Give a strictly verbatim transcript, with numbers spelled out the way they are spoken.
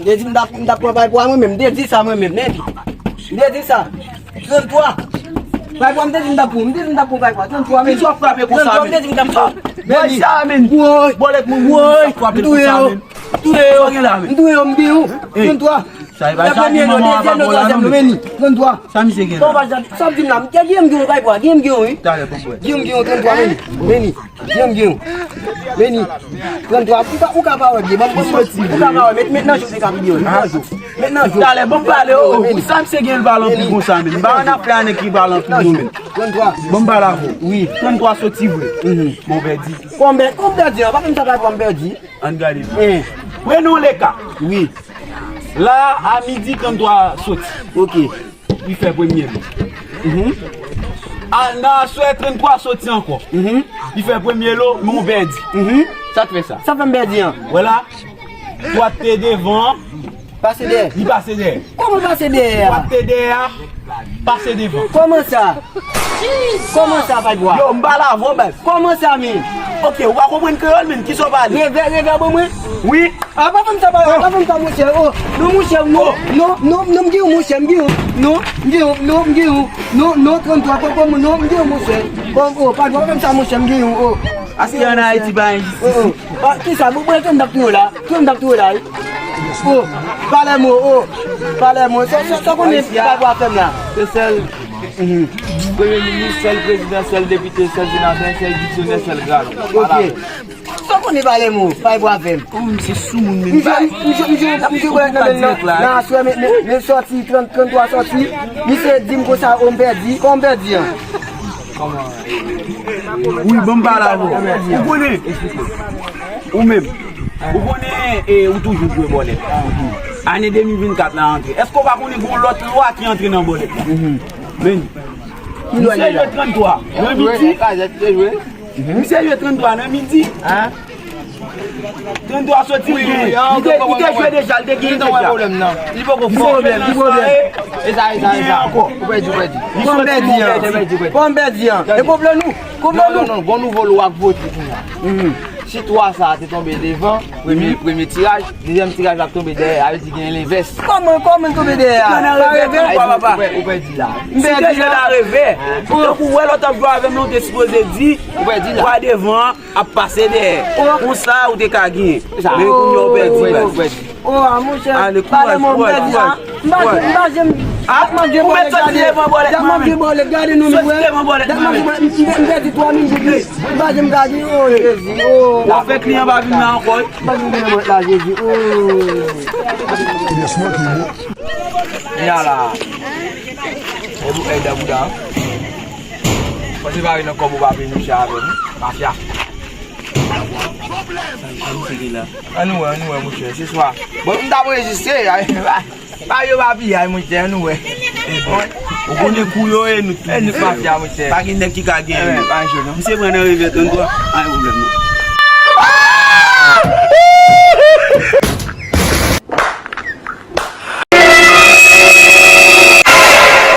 Te di m t ap, m t ap pran pay pou a mwen menm. M te di sa mwen menm, men. M te di sa. Trannntwa. Pay pou a, m te di m t ap pran. M te di m t ap pran pay pou a. Trannntwa, men. Kisa w frape konsa, men? Trannntwa, m te di m t ap pran. Bay sa, men. Woy. Bòlèt moun, moun, sa frape l konsa, men. M touye yo. Sa gen la, men. M touye yo, m gen yo. Trannntwa. Sa e pa Jackie, manman a pa bon la, non, men. Trannntwa. Sa misye gen la? Sa m di m la, m te di m gen yo, pay pou a. Di m gen yo, wi. Talè, bon, bwè. Di m gen yo, trannntwa, men. Men. Di m gen yo. Meni. Trannntwa, ou ka, ou ka pa wè byen. Ban m, ban m, ou ka pa wè. Met, met nan jou, se ka pi byen. Met nan jou. Met nan jou. Talè, ban m pale, o, o. Meni. Sa misye gen, l pale anpil konsa, men. M pa nan afè a nèg ki pale anpil, non, men. Trannntwa. Ban m pale avè w. Wi. Trannntwa soti vre. Mhm. Bon, pèdi. Kòman, kòman pèdi an? Pa fè m sa, pa fè m pèdi. Ann gade. Eh. Prenons le cas. Wi. La, a midi, trannntwa soti. Ok. Li fè premye lo. Mhm. A, nan aswè, trannntwa soti ankò. Mhm. Li fè premye lo, men w pèdi. Mhm. Sa k fè sa? Sa fè m pèdi an? Wè la, dwat te devan an. Pase dèyè. Li pase dèyè. Kòman pase dèyè a? Dwat te dèyè a, pase devan. Kòman sa? Kòman sa, pay pou a? Yo, m pale avè w, baz. Kòman sa, men? Ok, ou pa konprann kreyòl, men. Kisa w pale? Revè, revè ban mwen. Wi. A, pa fè m sa, pa, pa fè m sa, monchè. Oh, non, monchè, non. Non, non, non, m gen yon, monchè, m gen yon. Non, m gen yon, non, m gen yon. Non, non, trannntwa, pa, pa, non, m gen yon, monchè. Oh, oh, pa, pa fè m sa, monchè, m gen yon, oh. Aske ann Ayiti pa enjistis. Oh, oh. Ah, kisa? Bon, bon, trannntwa m t ap touye w la. Trannntwa m t ap touye w la, wi. Oh, Palèmo, oh. Palèmo. Sa, sa, sa konnen pa pou a fè m la. Se sèl Mhm. Premye minis, sèl prezidan, sèl depite, sèl senatè, sèl diksyonè, sèl gralo. Ok. Sa w konnen pale mo, pale bwa avè m. Ou menm se soumoun menm. Misye, misye, misye, misye, misye, nan, nan, nan, nan aswè, men, men, men sòti, trant, trannntwa sòti, misye di m konsa, o, m pèdi, kòman m pèdi an? Wi, ban m pale avè w. Ou konnen, ou menm, ou konnen, e, ou toujou jwe bòlèt. Ane de mil vennkat la antre. Èske w pa konnen gen yon lòt lwa ki antre nan bòlèt la? Men, misye jwe trannntwa nan midi. Misye jwe trannntwa nan midi. Trannntwa soti, li te, li te jwe deja, li te genyen deja. Li poko fò. Li pwoblèm, li pwoblèm. E sa, e sa, e sa. Ou pèdi, ou pèdi. Kòman m pèdi an? Kòman m pèdi an? E kòman nou? Kòman nou? Non, non, non, gon nouvo lwa k vote kounye a. Si twa sa a te tonbe devan, premye, premye tiraj, dezyèm tiraj la ap tonbe dèyè, sa vle di gen lenvès. Kòman, kòman l tonbe dèyè a? Sa revè? Ou pè, ou pèdi la. M pèdi la. Tankou wè lòt ap jwe avè m, ou te sipoze di, ou pèdi la. Twa devan an ap pase dèyè. Konsa ou te ka genyen. Men kounye a ou pèdi, baz. O, a, monchè, ale, kouraj, kouraj, kouraj. M pa janm, m pa janm, m pa janm, ah, m ap manje bòlèt, gade. M ap manje bòlèt, gade non, men. M ap manje bòlèt, m pèdi twa mil goud, wi. M pa janm gade, o, Jezi, o. W ap fè kliyan pa vin la ankò, wi. M pa janm vin la, Jezi, o. Ebyen, smoke, bon. Kounye a la. E pou èd a bouda. Pase pare nan kòb ou pa vin mouche avè m. Mafya. Ann wè, ann wè, monchè, se swa. Bon, m t ap anrejistre, pa yo pa piyay, monchè, ann wè. Ou konnen kou yo e nou tou. E nou mafya, monchè. Pa gen nèg ki ka genyen nou. Misye pran nan revè trannntwa, pa gen pwoblèm non.